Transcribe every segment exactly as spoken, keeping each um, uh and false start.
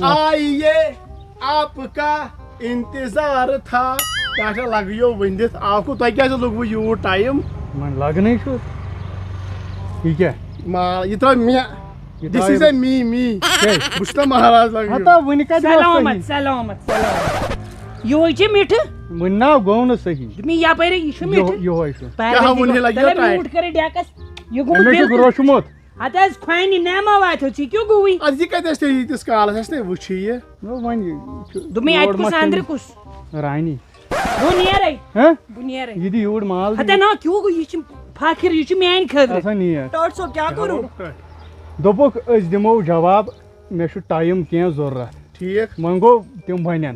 آئیے، آپ کا انتظار تھا۔ کیٛاہ چھا لگیو ؤنِتھ؟ آ، کو تۄہہِ کیٛازِ لوٚگوٕ یوٗت ٹایم؟ وۄنۍ لگنے چھُ۔ یہِ کیٛاہ؟ ما، یہِ ترٛاو مےٚ۔ یہِ This ترٛاو is یہِ۔ A me, me۔ کیٛازِ؟ بہٕ چھُس نا مہراز لگیو۔ ہتا وٕنہِ کتہِ گوٚو صحیح؟ سلامت، سلامت، سلامت۔ یِہوٚے چھِ مِٹھٕ۔ وٕنہِ نا گوٚو نہٕ صحیح۔ دوٚپمَے یَپٲرۍ، یہِ چھُ یِہوٚ-، مِٹھٕ۔ یِہوٚے چھُ۔ پہلے کیٛاہ ووٚن دِژ-، ہے لگیو تَلے ٹایم؟ Mute کٔرِتھ ڈیکس۔ یہِ گوٚو أمۍ مےٚ چھُ بِلکُل۔ روچھمُت۔ ہتہٕ حظ کھۄنہِ نعمہ واتیو ژےٚ کیٛاہ گوٚوُے؟ اَدٕ یہِ کَتہِ آسہِ تیٚلہِ ییٖتِس کالَس؟ اَسہِ نے وٕچھِ یہِ۔ نہ، وۄنۍ چھُ دوٚپمَے اَتہِ یور کُس ما چھُ اَندرٕ کُس؟ رانی۔ بہٕ نیرَے۔ ہہ؟ بہٕ نیرَے۔ یہِ دِ یوٗرۍ مال دِ۔ ہتا نا کیٛاہ گوٚو؟ یہِ چھِ فخر، یہِ چھُ میٛانہِ خٲطرٕ۔ اَسا نیر۔ ڈاکٹر صٲب، کیٛاہ کوٚروٕ؟ دوٚپُکھ أسۍ دِمو جواب، مےٚ چھُ ٹایم کینٛہہ ضوٚرَتھ۔ ٹھیٖک۔ وۄنۍ گوٚو تِم وَنن۔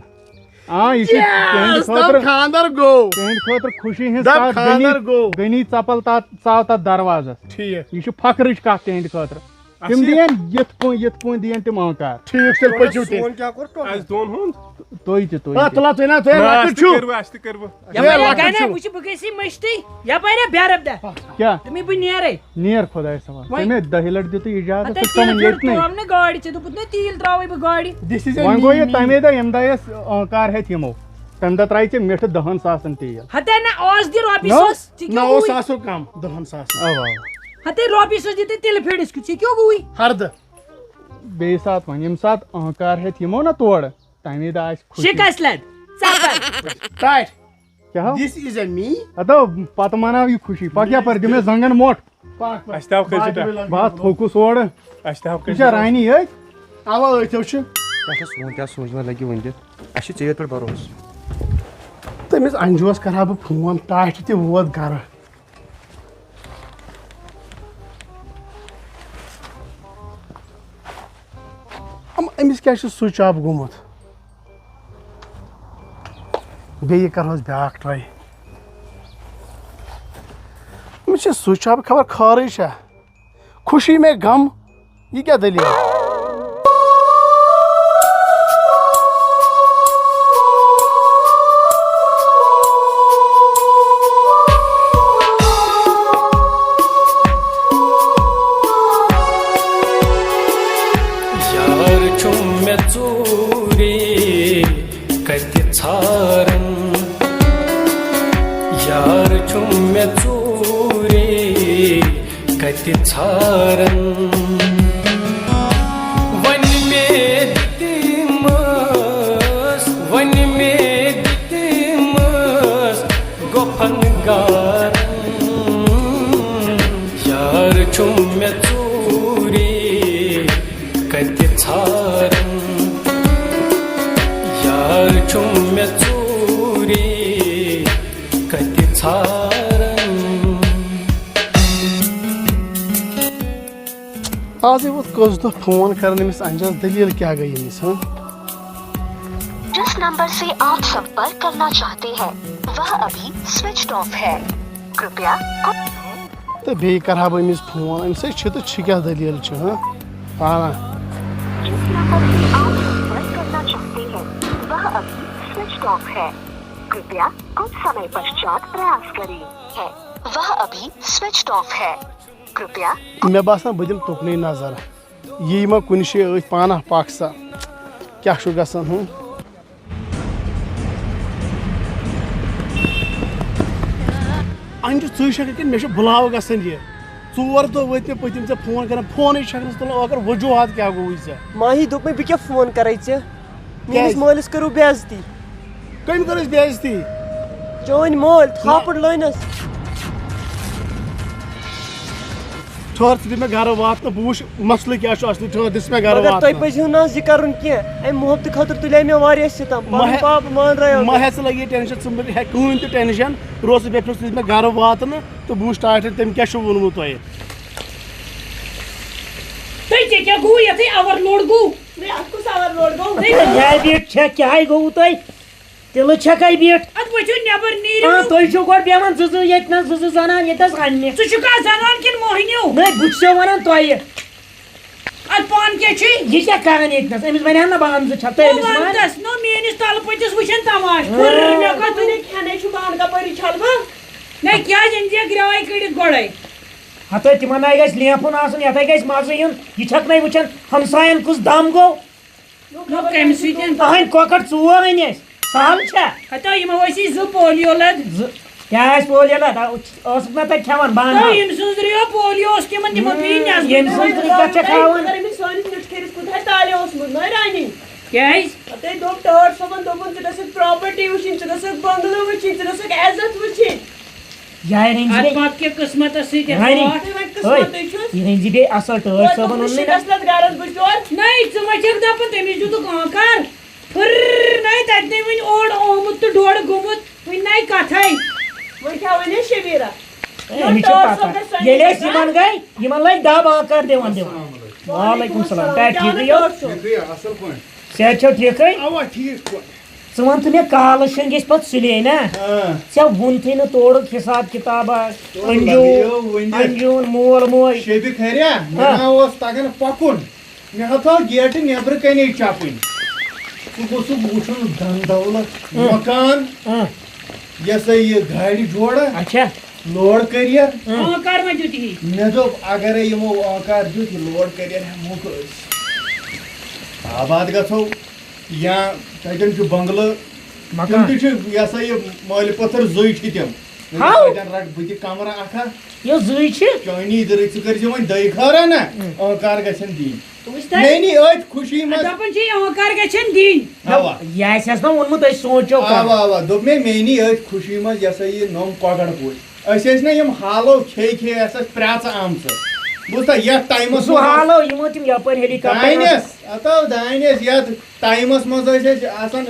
آ، یہِ چھُ تِہنٛدِ Yes، خٲطرٕ۔ تَتھ خانٛدر گوٚو۔ تِہنٛدِ خٲطرٕ خوشی ہٕنٛز دَپ کَتھ۔ غنی، خانٛدر گوٚو۔ غنی ژپل تا-، ژاو تَتھ دروازَس۔ ٹھیٖک۔ یہِ چھُ فخرٕچ کَتھ تِہنٛدِ خٲطرٕ۔ اَسہِ تِم یہِ دِین یِتھ پٲٹھۍ، یِتھ پٲٹھۍ دِین تِم آنکار۔ ٹھیٖک، تیٚلہِ پٔکِو تُہۍ۔ سون کیٛاہ کوٚر ٹوٹل؟ اَسہِ دۄن ہُنٛد۔ تُہۍ تہِ، تُہۍ آ، تہِ۔ تُلہ، تُہۍ نا، تُہۍ نہ، لۄکٕٹۍ اَسہِ تہِ چھِو۔ کٔرِو، اَسہِ تہِ کٔرِو۔ یَپٲرۍ ہے، لۄکٕٹۍ گَنہ، چھِو۔ وٕچھ، بہٕ گٔیَس یہِ مٔشتٕے۔ یَپٲرۍ ہے بیرب دہ۔ کیٛاہ؟ تہٕ مےٚ بہٕ نیرَے۔ نیر خۄدایَس حوالہٕ۔ وۄنۍ ژےٚ مےٚ دَہہِ لَٹہِ دِتُے اِجازت، ہَتَے ژٕ ژٕ تیٖل مےٚ پھیُر ییٚتہِ نَے۔ ترٛووُم نہٕ گاڑِ، ژےٚ دوٚپُتھ نہ تیٖل ترٛاوَے بہٕ گاڑِ۔ This is a وۄنۍ گوٚو یہِ me, me۔ تَمے دۄہ، ییٚمہِ دۄہ أسۍ آنکار ہٮ۪تھ یِمو، تَمہِ دۄہ ترٛایہِ ژےٚ مِٹھٕ دَہَن ساسَن تیٖل۔ ہَتَے نہ، آز دِ رۄپیہِ نہ۔ ساس، ژےٚ کیٛاہ نَو گوٚوُے؟ ساس ہو کَم، دَہَن ساسَن۔ اَوا، اَوا۔ ہَتَے رۄپیہِ ساس دِ تہٕ تیٖلہٕ پھیُرِس کیُتھ، ژےٚ کیٛاہ گوٚوُے؟ ہَردٕ۔ بیٚیہِ ساتہٕ وۄنۍ، ییٚمہِ ساتہٕ آنکار ہٮ۪تھ یِمو نہ تورٕ، تَمے دۄہ آسہِ خوشی۔ شِکَس لَد، ژَپَل۔ ٹایٹ۔ کیٛاہ ہو؟ This is a me۔ ہتو، پتہٕ مناو یہِ خوشی۔ پکھ یپٲرۍ، دِ مےٚ زنٛگن مۄٹھ۔ پکھ، پکھ۔ اَسہِ تہِ ہاو کٔرۍ زِ باجہِ ٹایٹ۔ وٕلَن بہٕ ہا تھوٚکُس اورٕ۔ اَسہِ تہِ ہاو کٔرۍ یہِ چھا زِ ٹایٹ۔ رانی أتھۍ؟ اَوا، أتھۍ ہو چھِ۔ اچھا، سون کیٛاہ سوٗنٛچ وۄنۍ لگہِ وٕنہِ تہِ۔ اَسہِ چھِ ژےٚ یَتھ پٮ۪ٹھ بروسہٕ۔ تٔمِس انجوس کرٕ ہا بہٕ فون، ٹاٹھۍ تہِ ووت گرٕ۔ أم-، أمِس کیٛاہ چھُ switch off گوٚمُت؟ بیٚیہِ کرہوس بیٛاکھ try۔ أمِس چھِ switch off خبر خٲرٕے چھا؟ خوشی میں غم، یہِ کیٛاہ دٔلیٖل؟ یار چھُم مےٚ ژوٗرے کتہِ ژھارن، یار چھُم مےٚ ژوٗرے کتہِ ژھارن۔ وۄنۍ مےٚ دِتمس، وۄنۍ مےٚ دِتمس گۄپھن گارن۔ یار چھُم مےٚ ژوٗرے کتہِ ژھارن۔ یار چھُم مےٚ ژوٗرے کتہِ ژھارن۔ آزے ووت کٔژ دۄہ فون کران أمِس انجس، دٔلیٖل کیٛاہ گٔے أمِس، ہاں؟ جس نمبر سے آپ سمپرک کرنا چاہتے ہیں، وہ ابھی سوئچڈ آف ہے۔ کرپیا کو تہٕ بیٚیہِ کرٕ ہا بہٕ أمِس فون، أمِس ہے چھِ تہٕ چھِ کیٛاہ دٔلیٖل چھِ، ہاں؟ پانہ۔ جس نمبر سے آپ سمپرک کرنا چاہتے ہیں، وہ ابھی سوئچڈ آف ہے۔ کرپیا کچھ سمے پشچات پریاس کریں۔ ہے، وہ ابھی سوئچڈ آف ہے۔ کرپیا مےٚ باسان، بہٕ دِمہٕ تُکنُے نظر۔ یی ما کُنہِ جایہِ أتھۍ پانہ پکھ سا۔ کیٛاہ چھُ گژھان، ہُم؟ انجو، ژٕے چھکھ کِنہٕ مےٚ چھُ بُلاو گژھان یہِ؟ ژور دۄہ وٲتۍ مےٚ پٔتِم ژےٚ فون کران، فونٕے چھکھ نہٕ ژٕ تُلان، ٲخٕر وجوٗہات کیٛاہ گوٚوُے ژےٚ؟ ماہی، دوٚپمَے بہٕ کیٛاہ فون کرے ژےٚ؟ میٲنِس کیٛازِ؟ مٲلِس کٔرٕو بے عزتی۔ کٔمۍ کٔرٕس بے عزتی؟ چٲنۍ مٲلۍ، ٹھاپُر لٲنَس۔ ٹھٔہر، ژٕ دِ مےٚ گرٕ واتنہٕ، بہٕ وٕچھٕ مسلہٕ کیٛاہ چھُ اصلی۔ ٹھٔہر، دِ ژٕ مےٚ گرٕ مگر تۄہہِ واتنہٕ۔ پَزِہِو نہٕ حظ یہِ کَرُن کینٛہہ۔ اَمہِ محبتہٕ خٲطرٕ تُلے مےٚ واریاہ سِتَم۔ مہ پَنُن ہےٚ-، پاپہٕ مانرایو مہ مےٚ۔ ہےٚ ژٕ لَگہِ یہِ ٹٮ۪نشَن، ژٕ مہٕ ہےٚ کٕہٕنۍ تہِ ٹٮ۪نشَن۔ روز ژٕ بے فِکر، ژٕ دِ مےٚ گرٕ واتنہٕ تہٕ بہٕ وٕچھٕ ٹاٹھٮ۪ن تٔمۍ کیٛاہ چھُ ووٚنمُت تۄہہِ۔ تُہۍ تہِ کیٛاہ گوٚو یَتھٕے اوَرلوڈ گوٚو؟ ہے، اَتھ کُس اوَرلوڈ گوٚو؟ ہے، بیٖٹھ چھےٚ، کیٛاہ گوٚوُ تۄہہِ؟ تِلہٕ چھکے بیٖٹھ۔ اَدٕ ؤتھِو نٮ۪بر، نیٖرِو۔ آ، تُہۍ چھِو گۄڈٕ بیٚہوان زٕ زٕ ییٚتہِ نَس، زٕ زٕ زنان ییٚتہِ نَس اَننہِ۔ ژٕ چھُکھا زنان کِنہٕ موہنیوٗ؟ نہ، بہٕ چھُسو وَنان تۄہہِ۔ اَدٕ پانہٕ کیٛاہ چھُے؟ یہِ کیٛاہ کران ییٚتہِ نَس؟ أمِس وَنیٛاو نہ بہٕ اَنہٕ زٕ چھَکھ، تۄہہِ أمِس وَن۔ وَنتَس نہٕ، میٛٲنِس تَلہٕ پٔتِس وٕچھَن تماشہٕ۔ ہُرر مےٚ کَتھ وَنے، کھٮ۪نے چھُ بانہٕ کَپٲری چھَلہٕ بہٕ؟ نہ، کیٛازِ أمۍ دِیَکھ گرٛاے کٔڑِتھ گۄڈَے؟ ہَتٲے تِمَن نَے گژھِ لینٛفُن آسُن، یَتھ ہے گژھِ مَزٕ یُن۔ یہِ چھَکھ نَے وٕچھان، ہمسایَن کُس دَم گوٚو؟ نو، کَمہِ سۭتۍ؟ تہنٛدۍ کۄکر ژور أنۍ اَسہِ، سہل چھا؟ ہتو، یِمو ٲسی زٕ پولیو لد۔ زٕ؟ کیٛاہ آسہِ پولیو لد؟ آ، ٲسٕکھ نہ تَتہِ کھٮ۪وان بانہٕ؟ تہٕ یِم سٕنٛز رِیو پولیو اوس تِمن، تِمو پیٚیہِ نٮ۪صبہٕ۔ ییٚمہِ سٕنٛز رِیو پَتہٕ چھےٚ کھاوان۔ أمِس سٲنِس نیٚچوۍ کھیٖرِس کوٗتاہ طالع اوسمُت، نہ رانی؟ کیٛازِ؟ تَتہِ دوٚپ ٹٲٹھ صٲبن، دوٚپُن، "ژٕ گژھکھ پراپرٹی وٕچھِنۍ، ژٕ گژھکھ بنگلہٕ وٕچھِنۍ، ژٕ گژھکھ عزت وٕچھِنۍ۔" یہِ رٔنۍ زِ اَتھ بیٚیہِ۔ پَتہٕ کیٛاہ قٕسمَتَس سۭتۍ اَتھ وَنہِ۔ واتہِ۔ تُہۍ وۄنۍ قٕسمَتٕے چھُس۔ یہِ رٔنۍ زِ بیٚیہِ اَصٕل ٹٲٹھ توتہِ صٲبَن دوٚپُن، ووٚن مےٚ شِکَس نا۔ لَد غرض بہٕ چور۔ نَے، ژٕ ما چھَکھ دَپان تٔمِس دیُتُکھ آنکار؟ پھٕر، نَے تَتہِ نَے وٕنہِ اوٚڑ آمُت تہٕ ڈوٚڑ گوٚمُت، وٕنہِ نَے کَتھَے۔ وۄنۍ کیٛاہ وَنے شبیٖرا؟ ہے، أمِس چھِ ٹٲٹھ پَتہ۔ صٲب گژھِ سانہِ ییٚلہِ أسۍ خٲطرٕ۔ یِمَن گٔے، یِمَن لٔگۍ دَب آنکار دِوان دِوان۔ السلام علیکم۔ وعلیکم السلام۔ کیٛاہ ٹھیٖکٕے یو؟ ٹٲٹھ صٲب۔ ٹھیٖکٕے، اَصٕل پٲٹھۍ۔ صحت چھو ٹھیٖکٕے؟ اَوا، ٹھیٖک پٲٹھۍ۔ ژٕ وَن تہٕ مےٚ، کالہٕ شۄنٛگۍ أسۍ پَتہٕ سُلے نا؟ آ۔ ژےٚ ووٚنتھٕے نہٕ تورُک حساب کِتابا، تورُک أنجوٗ، لَگیو ؤنِتھ۔ أنجوٗن مول موج۔ شیٚبہِ خیریا، مےٚ ہا۔ نا اوس تَگان پَکُن۔ مےٚ ہا تھٲو گیٹہٕ نٮ۪برٕ کَنے چَپٕنۍ۔ ژٕ گوٚژھُکھ وٕچھُن دَن دولت، ہاں۔ مکان، ہاں۔ یہِ ہسا یہِ گاڑِ جوڑا، اچھا۔ Load carrier. ہاں۔ آنکار ما دیُت یہِ؟ مےٚ دوٚپ، اگرے یِمو آنکار دیُت، یہِ لوڈ کیریَر ہٮ۪مہوکھ أسۍ۔ آباد گژھو۔ یا تتٮ۪ن چھُ بنگلہٕ، مکان۔ تِم تہِ چھِ، یہِ ہسا یہِ، مٲلہِ پٔتھٕر زٕے چھِ تِم۔ مےٚ دوٚپ، ہاو۔ تتٮ۪ن رٹہٕ بہٕ تہِ کمرٕ اکھا۔ یہِ زٕے چھِ؟ چٲنی دِرٕے، ژٕ کٔرۍ زِ وۄنۍ دٔے خٲرا نا، ہُم۔ آنکار گژھن دِنۍ۔ وٕچھ تہٕ۔ میٛٲنی أتھۍ خوشی منٛز۔ دپان چھِ، یہِ آنکار گژھن دِنۍ۔ اوا۔ یہِ آسہِ ہس نا ووٚنمُت، أسۍ سونٛچو کانٛہہ۔ اوا، اوا، دوٚپ مےٚ، میٛٲنی أتھۍ خوشی منٛز، یہِ ہسا یہِ نوٚم کۄکر پوٗتۍ۔ أسۍ ٲسۍ نا یِم ہالو کھے کھے، اَسہِ ٲس پرٛٮ۪ژٕ آمژٕ۔ بوٗزتھا، یتھ ٹایمس سُہ منٛز اوس ہالو، یِمو تِم یپٲرۍ ہیلی کاپٹر دانٮ۪س، ہتو دانٮ۪س، یتھ ٹایمس منٛز ٲسۍ أسۍ آسان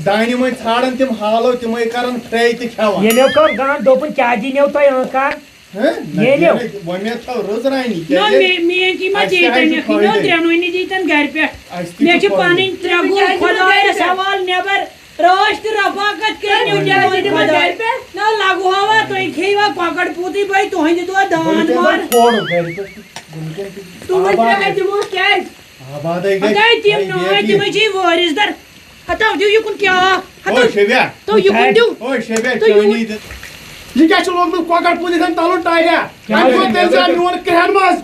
دانہِ مٔنٛزۍ ژھانڈان تِم ہالو، تِمے کران fry تہٕ کھٮ۪وان۔ ییٚلہِ کٔر گنٛڈ، دوٚپُن، "کیٛاہ دِنیو تۄہہِ آنکار؟" ہہ؟ نہ، ییٚلہِ۔ دِنٕے، وۄنۍ مےٚ تھٲو رٕژ رانی، نہ، کیٛازِ مے-، میٲنۍ کی ما اَسہِ تہِ چیٚیہِ آسہِ تَمہِ کھٮ۪کھ، یِم فٲیدَے۔ ترٛٮ۪نوٕنی دی تَن گرِ پٮ۪ٹھ۔ اَسہِ تہِ مےٚ چھِ چھُ فٲیدَے۔ پَنٕنۍ ترٛےٚ گُر خۄدایَس حوالہٕ نٮ۪بر۔ رٲچھ تہٕ رفاقت کٔرِو تُہۍ کیٛازِ خۄداے۔ دِوان گرِ پٮ۪ٹھ؟ نہ لگہووا تُہۍ کھیٚیِوا کۄکر پوٗتٕے بَے تُہٕنٛدِ دۄہ دان بٔلۍ مار۔ کھوڑ گرِ پٮ۪ٹھ تہٕ وٕنکٮ۪ن تہِ تُہٕنٛدۍ آباد ترٛےٚ گژھِ۔ دِمو کیٛازِ؟ آبادٕے گژھِ۔ ہتاے تِم وۄنۍ نٲے بیٚیہِ تِمے چھِ وٲرِس در۔ ہتاو دِو یُکُن کیٛاہ؟ ہتاو۔ اوے شبیا۔ تو یُکُن دِو۔ اوے شبیا، تو یُکُن۔ چٲنی دِ۔ یہِ کیٛاہ چھُ لوگمُت کۄکر پوٗتِس زَن تَلُن ٹایرا؟ کیٛاہ اَمہِ حظ کھۄتہٕ چھُ؟ تیٚلہِ زِ میون کرٛہن منٛز۔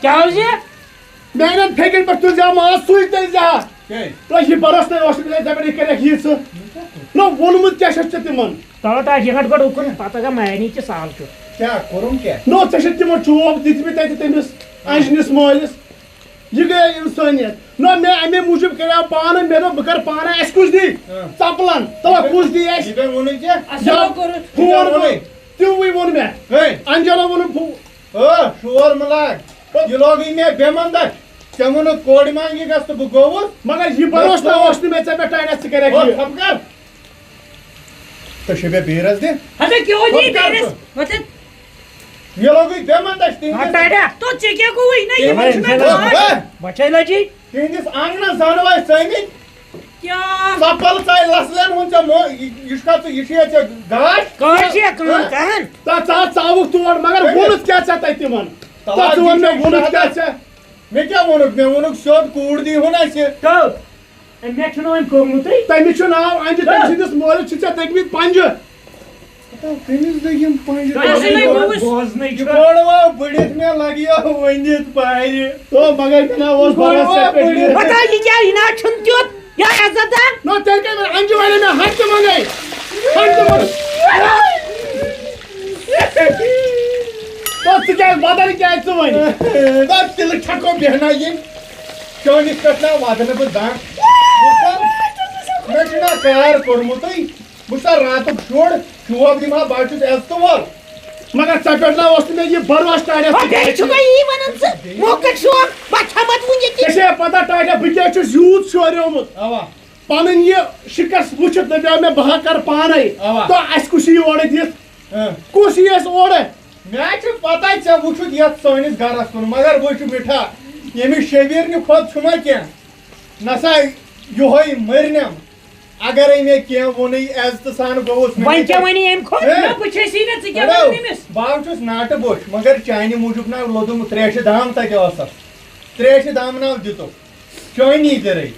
کیٛاہ حظ یہِ؟ میانٮ۪ن پھیٚکٮ۪ن پٮ۪ٹھ تُلۍ زِ ہا ماز، سُے تیٚلہِ زِ ہا۔ کیٛازِ؟ تۄہہِ یہِ بروسہٕ تۄہہِ اوسُو مےٚ دَپان، یہِ کَرٮ۪کھ یہِ ژٕ۔ نہ، ووٚنمُت کیٛاہ چھَکھ ژےٚ تِمَن؟ تَلہٕ تَتھ یِکَٹ گۄڈٕ اُکُن، پَتہٕ اگر معنی تہِ سہل چھُ۔ کیٛاہ کوٚرُم کیٛاہ؟ نہ، ژےٚ چھَتھ تِمَن چوب دِتمٕتۍ تَتہِ تٔمِس اَنجہِ نِس مٲلِس۔ یہِ گٔیے اِنسٲنیت۔ نہ، مےٚ اَمے موٗجوٗب کَریو پانہٕ، مےٚ دوٚپ، بہٕ کَرٕ پانہٕ، اَسہِ کُس دی؟ ہاں۔ ژَپلَن؟ تَلہٕ کُس دی اَسہِ؟ یہِ تۄہہِ ووٚنُے ژےٚ؟ اَصٕل یا کوٚرُتھ۔ فون یہِ تۄہہِ کوٚر۔ ووٚنُے۔ تِموٕے ووٚن مےٚ۔ ہے۔ اَنجَلا ووٚنُن فو-، ہو، شور مہٕ لاگ۔ یہِ لوگُے مےٚ بے مندش۔ ژےٚ ووٚنُتھ کورِ منٛگہِ گژھ تہٕ بہٕ گوٚوُس۔ مگر یہِ بروسہٕ نہ اوس نہٕ مےٚ ژےٚ پٮ۪ٹھ، ٹاینَس ژٕ کَرَکھ ہو، یہِ۔ خبر کر۔ تہٕ شبے بیرس دِ۔ ہسا کیٛاہ وۄنۍ خبر یی کر بیرس؟ ژٕ۔ مطلب۔ مےٚ لوگُے بے مندش تِہنٛدِس۔ ہا، ٹاٹا۔ تو ژےٚ کیٛاہ گوٚوُے؟ نہ، یِمن تِہنٛدِس چھُنہ ہو، گاش۔ ہو۔ بچے لجی۔ تِہنٛدِس آنٛگنس زانوے ژٲمٕتۍ۔ کیٛاہ؟ ژپل ژاے لژھ لین ہُنٛد ژےٚ مو-، یہِ، یہِ چھُکھا ژٕ، یہِ چھُیا ژےٚ گاش؟ کٲنٛسہِ یا کٲم ہہ؟ کَران؟ تَتھ ژٕ ہا ژاوُکھ تور، مگر کٔمِس؟ ووٚنُتھ کیٛاہ ژےٚ تَتہِ تِمن؟ تَتھ ژٕ وَن مےٚ، ووٚنُتھ کیٛاہ ژےٚ؟ مےٚ کیٛاہ ووٚنُکھ؟ مےٚ ووٚنُکھ سیوٚد کوٗر دی ہُن اَسہِ۔ تو، أمۍ مےٚ چھُنہٕ وۄنۍ کوٚرمُتٕے۔ تٔمِس چھُ ناو اَنجہِ، تٔمۍ سٕنٛدِس مٲلِس چھِ ژےٚ دٔگمٕتۍ پنٛجہِ۔ ہتا، کٔمِس دٔگِم پنٛجہِ؟ تۄہہِ چھُنہٕ یہِ بوزنٕے یہِ چھُ۔ کھوڑوا بٔڑِتھ مےٚ لگہِ یہِ ؤنِتھ پارِ۔ تو مگر مےٚ نا اوس بھروسہٕ ژےٚ پٮ۪ٹھ یہِ۔ پتہ یہِ کیٛاہ، یہِ نا چھُنہٕ تیُتھ۔ یا عزت دار۔ نہ، تیٚلہِ کَمہِ آیہِ؟ اَنجہِ وَنے مےٚ، ہَتہِ تہِ منٛگَے۔ ہَتہِ تہِ منٛگ۔ تو ژٕ کیٛازِ، بدل کیٛازِ ژٕ وۄنۍ؟ نہ، تیٚلہِ چھَکو بیٚہنا یِم۔ چٲنِس پٮ۪ٹھ نا وَدٕ نہٕ بہٕ زانٛہہ۔ وٕچھ سا، مےٚ چھُنہ کار کوٚرمُتٕے۔ بہٕ چھُسا راتُک شُر، شوب دِمہٕ ہا، بہٕ ہا چھُس عزتہٕ وول۔ مگر ژےٚ پٮ۪ٹھ نہ اوس نہٕ مےٚ یہِ بھروسہٕ ٹاٹھیس۔ ہو، بیٚیہِ چھُکھ یی وَنان ژٕ؟ موقع شوق، بہٕ کھٮ۪مہٕ وٕنہِ ییٚتی۔ ژےٚ چھےٚ پَتہ ٹاٹھیا، بہٕ کیٛاہ چھُس یوٗت شوریومُت؟ اَوا۔ پَنٕنۍ یہِ شِکَس وٕچھِتھ دَپیو مےٚ، بہٕ ہا کَرٕ پانَے۔ اَوا۔ تہٕ اَسہِ کُس یی اورٕ دِتھ؟ ہاں۔ کُس یی اَسہِ اورٕ؟ مےٚ چھِ پَتہ ژےٚ وٕچھُتھ یَتھ سٲنِس گَرَس کُن، مگر وٕچھ مِٹھا، ییٚمِس شبیٖرنہِ کھۄتہٕ چھُما کینٛہہ؟ نسا یِہوٚے مٔرنٮ۪م۔ اگرے مےٚ کینٛہہ ووٚنُے، عزتہٕ سان گوٚوُس مےٚ۔ وۄنۍ کیٛاہ وَنہِ ییٚمہِ کھۄتہٕ؟ ہے؟ نہ، بہٕ چھَس یی نہ، ژٕ کیٛاہ ہیلو، وَنَکھ أمِس؟ بہٕ ہا چھُس ناٹہٕ بوٚچھ، مگر چانہِ موٗجوٗب نہ لوٚدُم ترٛیشہِ دام تَتہِ ٲسَس۔ ترٛیشہِ دام نہ دِتُکھ۔ چٲنی ذٔریعہٕ۔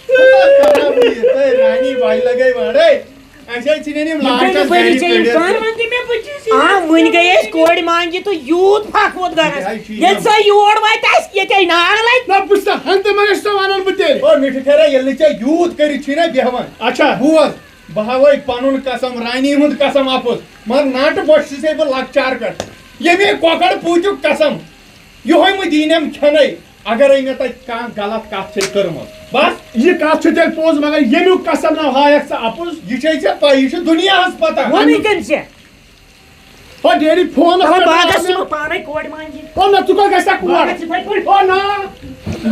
کوٗتاہ خراب یہِ، تہٕ رانی بھائی لگے وڑے۔ اَسہِ حظ ژھٕنن یِم یِم کٔمِس لاسٹَس بٔرِتھ گَرِ ژےٚ یِم کٔڑِتھ۔ کانہِ وۄنۍ دِ مےٚ بٕتھِس یہِ؟ آ، وٕنۍ گٔے أسۍ کورِ مانگہِ تہٕ یوٗت پھکھ ووت گرس۔ یہِ حظ چھُ ییٚلہِ یِم۔ سۄ یور واتہِ اَسہِ ییٚتے نار لگہِ۔ نہ، بہٕ چھُس نہٕ ہن تہِ منٛز چھُسو وَنان بہٕ تیٚلہِ۔ او مِٹھٕ پھیرا، ییٚلہِ نہٕ ژےٚ یوٗت کٔرِتھ چھُے نہ بیٚہوان۔ اچھا۔ بوز، بہٕ ہاوے پنُن قسم، رانی ہُنٛد قسم اَپُز، مگر ناٹہٕ بۄچھِ چھُسے بہٕ لۄکچار پٮ۪ٹھ۔ ییٚمے کۄکر پوٗتیُک قسم، یِہوے مہٕ دیٖنٮ۪م کھٮ۪نَے، اگرے مےٚ تَتہِ کانٛہہ غلط کتھ چھے کٔرمٕژ۔ بس۔ یہِ کتھ چھِ تیٚلہِ پوٚز، مگر ییٚمیُک قسم نہ ہایکھ ژٕ اَپُز۔ یہِ چھے ژےٚ پَے، یہِ چھُ دُنیاہس پتہ۔ ووٚنُے کٔمۍ ژےٚ؟ ہو ڈیڈی فونس اَوا پٮ۪ٹھ باغس آو چھِ مےٚ پانَے کورِ مانگہِ۔ ہو نہ، ژٕ کَتہِ گژھکھ کور؟ باغس یِتھَے پٲٹھۍ۔ ہو نہ۔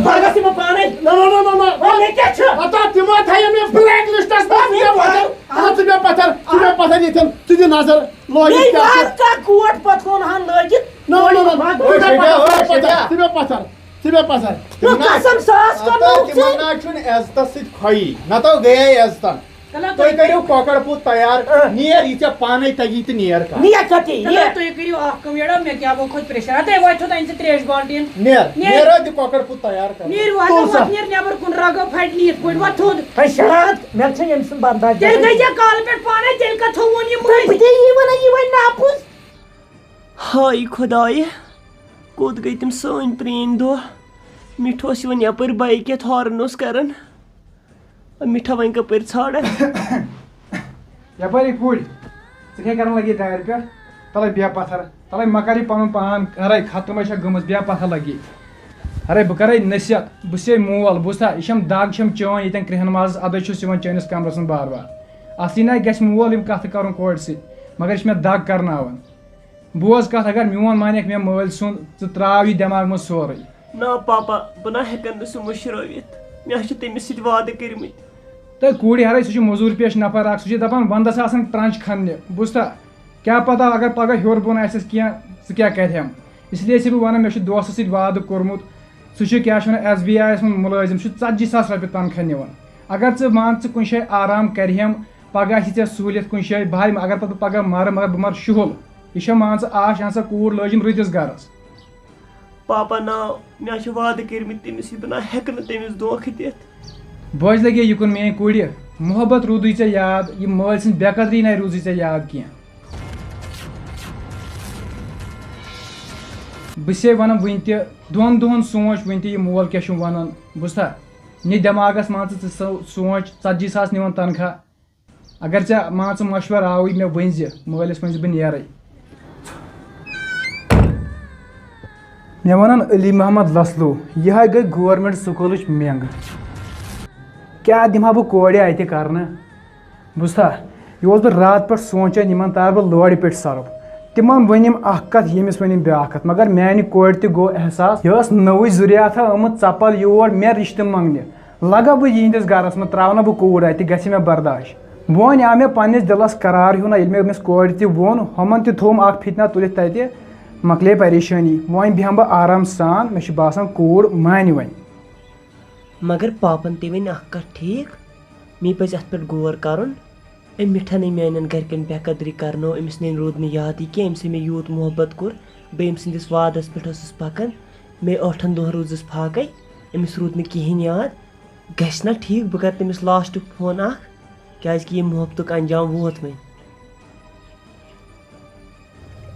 باغس چھِ مےٚ پانَے۔ نہ، نہ، نہ، نہ، نہ۔ وۄنۍ مےٚ کیٛاہ چھُ؟ ہتا تِمو تھایے مےٚ بلیک لسٹس منٛز۔ ژٕ مےٚ پتھر، ژٕ مےٚ پتھر، ژٕ مےٚ پتھر ییٚتھٮ۪ن، ژٕ دِ نظر، لٲگِتھ بیٚیہِ کیٛاہ چھُ؟ وَن کانٛہہ کوٹ پتلون ہن لٲگِتھ۔ نہ، نہ، نہ، نہ۔ ژٕ مےٚ پتھر، ژٕ مےٚ پتھر، ژٕ مےٚ پتھر۔ نہ، قسم ساس کرنووُکھ ژےٚ۔ تِمن نہ چھُنہٕ عزتس سۭتۍ کھۄیی، نہ تو گٔیے عزتن۔ چلو، تُہۍ کٔرِو کۄکر پوٗت تیار، آ۔ نیر، یہِ ژےٚ پانے تگی تہٕ نیر کر۔ نیر کتہِ؟ چلو، نیر۔ تُہۍ کٔرِو اکھ کٲم، یڑا، مےٚ کیٛاہ گوٚو خۄد پریشان؟ تُہۍ وٲتِو تۄہہِ ژٕ ترٛیش بالٹیٖن۔ نیر، نیر۔ نیر، تہِ کۄکر پوٗت تیار کر۔ نیٖرِو، ہتو تُل سا۔ وۄتھ، نیر نٮ۪بر کُن، رگو پھٹہِ نہٕ یِتھ پٲٹھۍ، وۄتھ تھوٚد۔ ہے شاد، مےٚ چھےٚ أمۍ سُنٛد برداش تیٚلہِ گژھان۔ گٔے ژےٚ کالہٕ پٮ۪ٹھ پانے، تیٚلہِ کتھ تھوٚو ووٚن یہِ تہٕ مٔنٛزۍ؟ بہٕ تے یی ونان، یہِ ونہِ نہٕ اپُز۔ ہاے خۄدایہِ، کوٚت گٔے تِم سٲنۍ پرٛٲنۍ دۄہ؟ مِٹھٕ اوس یِوان یپٲرۍ بایکہِ ہٮ۪تھ ہارن اوس کران۔ مِٹھا وۄنۍ کپٲرۍ ژھانڈکھ؟ یپٲرۍ کُڑۍ، ژٕ کیٛاہ کران لگی دارِ پٮ۪ٹھ؟ تلے بیٚہہ پتھر، تلے مہ کر یہِ پنُن پان، ہرے ختمے چھےٚ گٔمٕژ، بیٚہہ پتھر لگی۔ ہرے بہٕ کرے نصیحت، بہٕ چھُسے مول، بوٗزتھا؟ یہِ چھَم دگ، چھَم چٲنۍ ییٚتٮ۪ن کرٛہن مازس ادے چھُس یِوان چٲنِس کمرس منٛز بار بار۔ اصلی نہ گژھِ مول یِم کتھٕ کرُن کورِ سۭتۍ، مگر یہِ چھِ مےٚ دگ کرناوان۔ بوز کتھ، اگر میون مانکھ مےٚ مٲلۍ سُنٛد، ژٕ تراو یہِ دٮ۪ماغ منٛز سورُے۔ نا پاپا، بہٕ نہ ہٮ۪کن نہٕ سُہ مٔشرٲوِتھ۔ مےٚ چھِ تٔمِس سۭتۍ وعدٕ کٔرمٕتۍ۔ تہٕ کوٗرِ ہرٲے، سُہ چھُ مٔزوٗرۍ پیش نفر اکھ، سُہ چھُ دپان ونٛدس آسان ترٛنٛچ کھننہِ۔ بوٗزتھا؟ کیٛاہ پتہ اگر پگاہ ہیوٚر بۄن آسٮ۪س کینٛہہ، ژٕ کیٛاہ کرِہٮ۪م؟ اس لیے چھُس بہٕ ونان، مےٚ چھُ دوستس سۭتۍ وعدٕ کوٚرمُت، سُہ چھُ کیٛاہ چھِ ونان، ایس بی آی یس منٛز مُلٲزِم، سُہ چھُ ژتجی ساس رۄپیہِ تنخواہ نِوان۔ اگر ژٕ مان ژٕ کُنہِ جایہِ آرام کرِہٮ۪م، پگاہ آسہِ ژےٚ سہوٗلیت کُنہِ جایہِ، بہٕ ہاے، اگر پتہٕ بہٕ پگاہ مرٕ، مگر بہٕ مرٕ شُہُل۔ یہِ چھےٚ مان ژٕ آش، اہن سا کوٗر لٲجِم رٕتِس گرس۔ پاپا نا، مےٚ چھِ وعدٕ کٔرمٕتۍ تٔمِس سۭتۍ، بہٕ نا ہٮ۪کہٕ نہٕ تٔمِس دھوکہٕ دِتھ۔ بوز لگے یہِ کُن میٲنۍ کورِ، محبت روٗدُے ژےٚ یاد، یہِ مٲلۍ سٕنٛز بے قدری نَے روٗزٕے ژےٚ یاد کینٛہہ۔ بہٕ چھسے ونان وٕنہِ تہِ، دۄن دۄہن سونٛچ وٕنہِ تہِ، یہِ مول کیٛاہ چھُم ونان، بوٗزتھا؟ نہِ دٮ۪ماغس مان ژٕ، ژٕ سو-، سونٛچ، ژتجی ساس نِوان تنخواہ۔ اگر ژےٚ مان ژٕ مشورٕ آوُے، مےٚ ؤنۍ زِ، مٲلِس ؤنۍ زِ بہٕ نیرے۔ مےٚ وَنان علی محمد لسلو، یہِ ہا گٔے گورمٮ۪نٛٹ سکوٗلٕچ مٮ۪نٛگ۔ کیٛاہ دِمہٕ ہا بہٕ کورِ اَتہِ کرنہٕ؟ بوٗزتھا، یہِ اوسُس بہٕ راتہٕ پٮ۪ٹھ سونٛچان، یِمن تارٕ بہٕ لورِ پٮ۪ٹھۍ سرُپھ۔ تِمن ؤنِم اکھ کتھ، ییٚمِس ؤنِم بیٛاکھ کتھ، مگر میانہِ کورِ تہِ گوٚو احساس، یہِ ٲس نٔوٕے ذُریاتھا آمٕژ ژپل یور مےٚ رشتہٕ منٛگنہِ۔ لگا بہٕ یِہنٛدِس گرس منٛز، ترٛاونہٕ بہٕ کوٗر اَتہِ، گژھِ مےٚ برداش۔ وۄنۍ آو مےٚ پننِس دِلس قرار ہیوٗ نہ، ییٚلہِ مےٚ أمِس کورِ تہِ ووٚن، ہُمن تہِ تھووُم اکھ فتنہ تُلِتھ تتہِ، مۄکلے پریشٲنی۔ وۄنۍ بیٚہمہٕ بہٕ آرام سان، مےٚ چھُ باسان کوٗر مانہِ وۄنۍ۔ مگر پاپن تہِ ؤنۍ اکھ کتھ ٹھیٖک، مے پزِ اتھ پٮ۪ٹھ غور کرُن۔ أمۍ مِٹھن أمۍ میانٮ۪ن گرِکٮ۪ن بے قدری کرنٲو، أمِس نہٕ روٗد نہٕ یاد یہِ کینٛہہ، أمۍ سۭتۍ مےٚ یوٗت محبت کوٚر، بیٚیہِ أمۍ سٕنٛدِس وعدس پٮ۪ٹھ ٲسٕس پکان۔ مے ٲٹھن دۄہن روٗزٕس فاقے، أمِس روٗد نہٕ کِہیٖنۍ یاد۔ گژھِ نا ٹھیٖک، بہٕ کرٕ تٔمِس لاسٹُک فون اکھ، کیازِ کہِ ییٚمہِ محبتُک انجام ووت وۄنۍ۔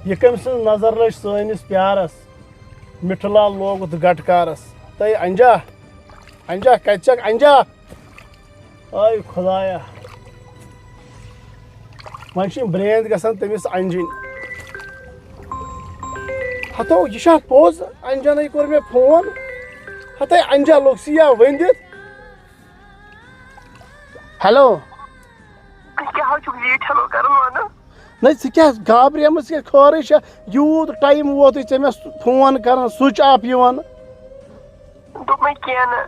یہِ کٔمۍ سٕنٛز نظر لٔج سٲنِس پیارس؟ مِٹھٕ لال لوگُت گٹہٕ کارس۔ تَے انجا، انجا، کتہِ چھکھ انجا؟ آے خدایا، وۄنۍ چھِ یِم برٛینٛد گژھان تٔمِس انجِنۍ۔ ہتو، یہِ چھا پوٚز؟ انجنٕے کوٚر مےٚ فون۔ ہتے انجا لوٚگ سیا ؤنۍ دِتھ۔ ہیلو۔ تُہۍ کیٛاہ حظ چھُکھ لیٹ ہیلو کران وَنان؟ نہ، ژٕ کیٛاہ گابریمٕژ، ژٕ کیٛاہ خٲرٕے چھےٚ؟ یوٗت ٹایم ووتُے ژےٚ مےٚ فون کران، سُچ آف یِوان۔ دوٚپمَے کینٛہہ نہٕ۔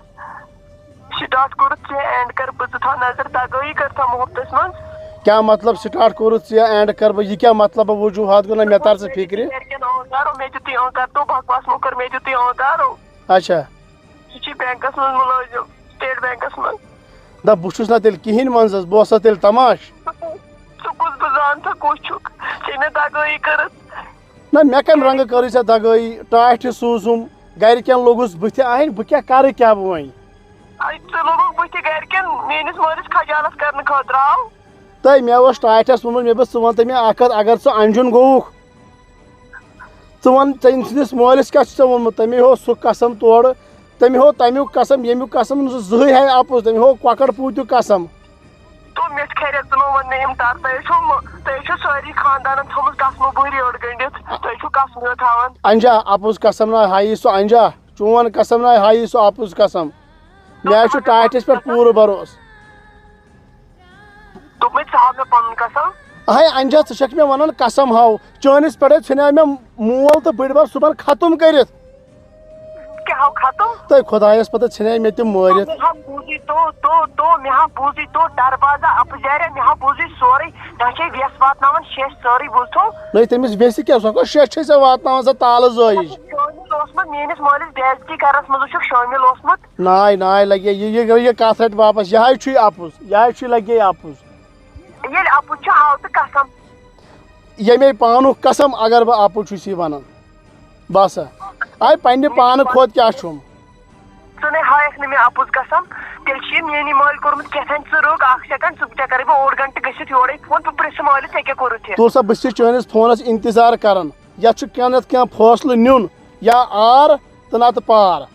سٹارٹ کوٚرُتھ ژےٚ، اینڈ کر بہٕ، ژٕ تھاو نظر دگٲیی کٔرتھا محبتس منٛز۔ کیٛاہ مطلب سٹارٹ کوٚرُتھ ژےٚ، اینڈ کر بہٕ؟ یہِ کیٛاہ مطلب وجوٗہات گوٚو نہ مےٚ تر ژٕ فکرِ؟ گرِکٮ۪ن آنکارو، مےٚ دیُتُے آنکار، تو بکواس مہ کر، مےٚ دیُتُے آنکارو۔ اچھا۔ سُہ چھُ بینکس منٛز مُلٲزِم، سٹیٹ بینکس منٛز۔ دپ بہٕ چھُس نہ تیٚلہِ کِہیٖنۍ منٛزس، بہٕ اوسا تیٚلہِ تماش؟ ژٕ کُس، بہٕ زانہٕ ژٕ کُس چھُکھ، ژےٚ مےٚ دگٲیی کٔرٕتھ۔ نہ، مےٚ کمہِ رنگہٕ کٔرٕے ژےٚ دگٲیی؟ ٹاٹھہِ سوٗزُم، گرِکٮ۪ن لوٚگُس بٕتھِ اَنٕنۍ، بہٕ کیٛاہ کرٕ کیٛاہ بہٕ وۄنۍ؟ اَے، ژٕ لوٚگُکھ بٕتھِ گرِکٮ۪ن، میٲنِس مٲلِس خجالت کرنہٕ خٲطرٕ آو۔ تہٕ مےٚ اوس ٹاٹھس ووٚنمُت، مےٚ دوٚپُس، ژٕ وَن تہٕ مےٚ اَکھ کَتھ، اگر ژٕ اَنجُن گوٚوُکھ، ژٕ وَن، ژےٚ سٕنٛدِس مٲلِس کیٛاہ چھُ ژےٚ ووٚنمُت؟ تٔمۍ ہوو سُہ قسم تورٕ، تٔمۍ ہوو تَمیُک قسم، ییٚمیُک قسم نہٕ سُہ زٕہٕے ہاوِ اَپُز، تٔمۍ ہوو کۄکَر پوٗتیُک قسم۔ تو مےٚ چھِ خیریت، ژٕ مہٕ وَن مےٚ یِم تَر، تۄہہِ چھُو مہٕ-، تۄہہِ چھُو سٲری خاندانَن تھٲومٕژ قسمہٕ بُہرِ أڑ گٔنٛڈِتھ، تۄہہِ چھُو قسمہٕ تھاوان۔ اَنجا، اَپُز قسم نہ ہایی سُہ اَنجا، چون قسم نہ ہایی سُہ اَپُز قسم۔ مےٚ حظ چھُ ٹاٹھِس پٮ۪ٹھ پوٗرٕ بروسہٕ۔ دوٚپمَے ژٕ ہاو مےٚ پَنُن قسم۔ اَہَے اَنجا، ژٕ چھَکھ مےٚ وَنان قسم ہاو، چٲنِس پٮ۪ٹھَے ژھٕنیٛاو مےٚ مول تہٕ بٕڈِبَب صُبحن ختم کٔرِتھ۔ کیٛاہ ہاو ختم؟ تہٕ خۄدایَس پَتہٕ ژھٕنیٛاے مےٚ تِم مٲرِتھ۔ مےٚ ہا بوٗزُے تو، تو، تو، مےٚ ہا بوٗزُے تو، دروازہ اَپُزیٛارِ، مےٚ ہا بوٗزُے سورُے، نہ چھے وٮ۪س واتناوان شیٚش سٲرٕے، بوٗزتھو؟ نہ، تٔمِس وٮ۪سہِ کیٛاہ، سۄ کۄس شیٚش چھے ژےٚ واتناوان، سۄ تالہٕ زٲیِج؟ شٲمِل اوسمُت، میٛٲنِس مٲلِس بے عزتی کَرنَس منٛز اوسُکھ شٲمِل اوسمُت۔ ناے، ناے لگے، یہِ، یہِ، یہِ کَتھ رَٹہِ واپَس، یہِ حظ چھُے اَپُز، یہِ حظ چھُے لگے اَپُز۔ ییٚلہِ اَپُز چھُ، ہاو تہٕ قسم۔ ییٚمے پانُک قسم، اگر بہٕ اَپُز چھُس یہِ وَنان۔ بَس ہا۔ آے پنٛنہِ پانہٕ کھۄتہٕ کیٛاہ چھُم؟ ژٕ نے ہایَکھ نہٕ مےٚ اَپُز قسم، تیٚلہِ چھُ یہِ میٛٲنی مٲلۍ کوٚرمُت کیٛاہ تام۔ ژٕ رُک اَکھ سٮ۪کنٛڈ، ژٕ، ژےٚ کَرَے بہٕ اوٚڑ گھنٹہٕ گٔژھِتھ یورَے فون، بہٕ پرٛژھٕ مٲلِس ژےٚ کیٛاہ کوٚرُتھ یہِ۔ تُل سا، بہٕ چھُس چٲنِس فونَس اِنتظار کَران، یَتھ چھُ کینٛہہ نَتہٕ کینٛہہ فٲصلہٕ نیُن، یا آر تہٕ نَتہٕ پار۔